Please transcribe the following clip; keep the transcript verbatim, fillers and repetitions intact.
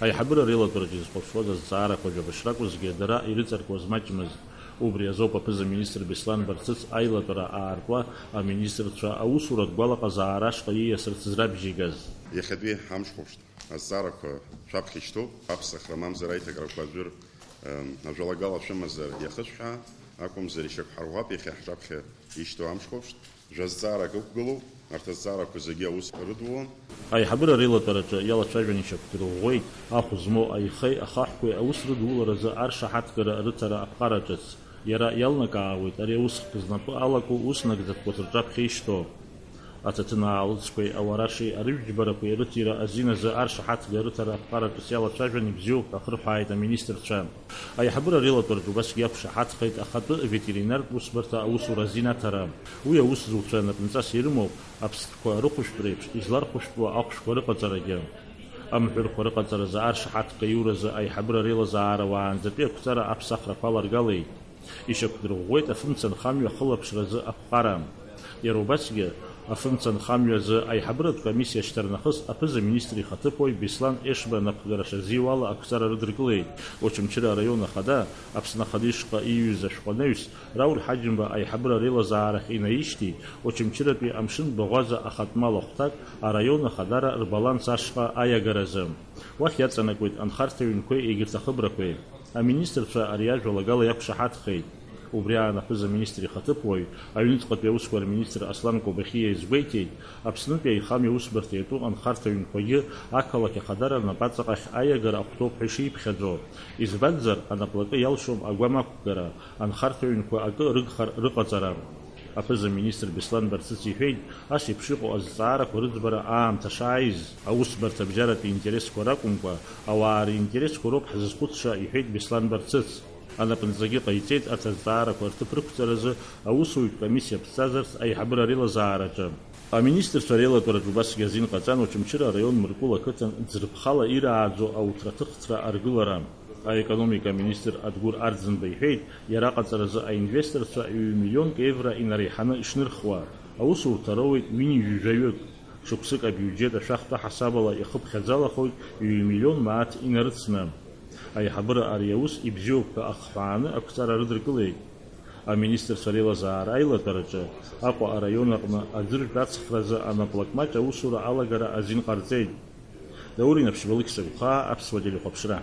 Аиҳабыра реилатәараҿы изхәаԥшуаз азҵаарақәа жәабашь ракәызгьы, дара ирыҵаркуаз маҷмызт. Убри азоуп аԥыза-министр Беслан Барцыц аилатәара аартуа аминистрцәа аусуратә гәалаҟазаара ашҟа ииасырц зрабжьигаз. Иахьатәи ҳамшхәаԥшт азҵаарақәа шәаԥхьа ишьҭоуп, аԥсахра мамзар аиҭакрақәа аӡәыр, ем, ажәалагала шәымазар иахышәҳәа, акәымзар ишьақәҳарӷәӷәап иахьа ҳҿаԥхьа ишьҭоу амшхәаԥшт. Жәазҵаарак ықәгылоуп, арҭ азҵаарақәа зегьы аус рыдулон. Аиҳабыра реилатәараҿы иалацәажәан ишьақәдырӷәӷәеит ахә змоу аихеи ахаҳәқәеи аус рыдуларазы аршаҳаҭгара рыҭара аԥҟара ҿыц. Иара иалнакаауеит ари аусхк знапы алаку ус нагӡатәқәа рҿаԥхьа ишьҭоу. Аҭаҭын аалыҵқәеи ауарашеи арыжәтә џьбарақәеи рыҭира азин азы аршаҳаҭга рыҭара аԥҟара ҿыц иалацәажәан ибзиоуп ҳәа ахырҳәааит аминистрцәа. Аиҳабыра реилатәараҿы убасгьы иақәшаҳаҭхеит ахатәы ветеринартә усбарҭа аусура азин аҭара. Уи аусзуҩцәа напынҵас ирымоуп аԥстәқәа рыхәышәтәра еиԥш излархәышәтәуа ахәшәқәа рыҟаҵарагьы. Амҳәырқәа рыҟаҵаразы аршаҳаҭга аиуразы аиҳабыра реилазаара уаанӡатәи ақәҵара аԥсахрақәа аларгалеит. Ишьақәдырӷәӷәеит афымца нхамҩа ахылаԥшразы аԥҟара. Иара убасгьы, афымца нхамҩа азы аиҳабыратә комиссиа шьҭарнахыс аԥыза-министр ихаҭыԥуаҩ Беслан Ешба напхгара шазиуала ақәҵара рыдыркылеит. Очамчыра араион ахада, Аԥсны Ахада ишҟа ииҩыз ашәҟәы анаҩс, Рауль Ҳаџьымба аиҳабыра реилазаарахь инаишьҭит, Очамчыратәи амшын баӷәаза ахатә мал ахәҭак араион ахадара рбаланс ашҟа аиагаразы. Уахь иаҵанакуеит анхарҭа ҩнқәеи егьырҭ ахыбрақәеи. Аминистрцәа ари ажәа лагала иақәшаҳаҭхеит. Убри аан аԥыза-министр ихаҭыԥуаҩ, аҩныҵҟатәи аусқәа рминистр Аслан Кобахьиа изгәеиҭеит, Аԥснытәи аихамҩа усбарҭа иатәу анхарҭа ҩнқәагьы ақалақь ахадара рнапаҵаҟахь аиагара ахәҭоуп ҳәа ишиԥхьаӡо. Избанзар, анаплакы иалшом агәам ақәгара, анхарҭа ҩнқәа акы рыгхар рыҟаҵара. Аԥыза-министр Беслан Барцыц иҳәеит, ас еиԥш иҟоу азҵаарақәа рыӡбара аамҭа шааиз, аусбарҭа абжьаратәи интересқәа ракәымкәа, ауаа ринтересқәа роуп ҳзызхәыцша, иҳәеит Беслан Барцыц. Анапынҵагьы ҟаиҵеит арҭ азҵаарақәа рҭыԥ рықәҵаразы аусутә комиссиа ԥҵазарц аиҳабыра реилазаараҿы. Аминистрцәа реилатәараҿы убасгьы азин ҟаҵан Очамчыра араион Мыркәыл ақыҭан ӡырԥхала ирааӡо ауҭраҭыхцра аргылара. Аекономика аминистр Адгәыр Арӡынба иҳәеит, иара аҟаҵаразы аинвесторцәа ҩ-миллионк евро инареиҳаны ишнырхуа, аусурҭа роуеит ҩынҩажәаҩык. Шықәсык абиуџьет ашәахтә аҳасабала иахыԥхьаӡалахоит ҩ-миллион мааҭ инарыцны. Аиҳабыра ари аус ибзиоуп ҳәа ахҳәааны ақәҵара рыдыркылеит. Аминистрцәа реилазаара аилатәараҿы Аҟәа араион аҟны аӡырҩтә ацхразы анаплакмаҷ аусура алагара азин ҟарҵеит. Даур Инаԥшьба, Алықьса Гәхаа, Аԥсуа телехәаԥшра.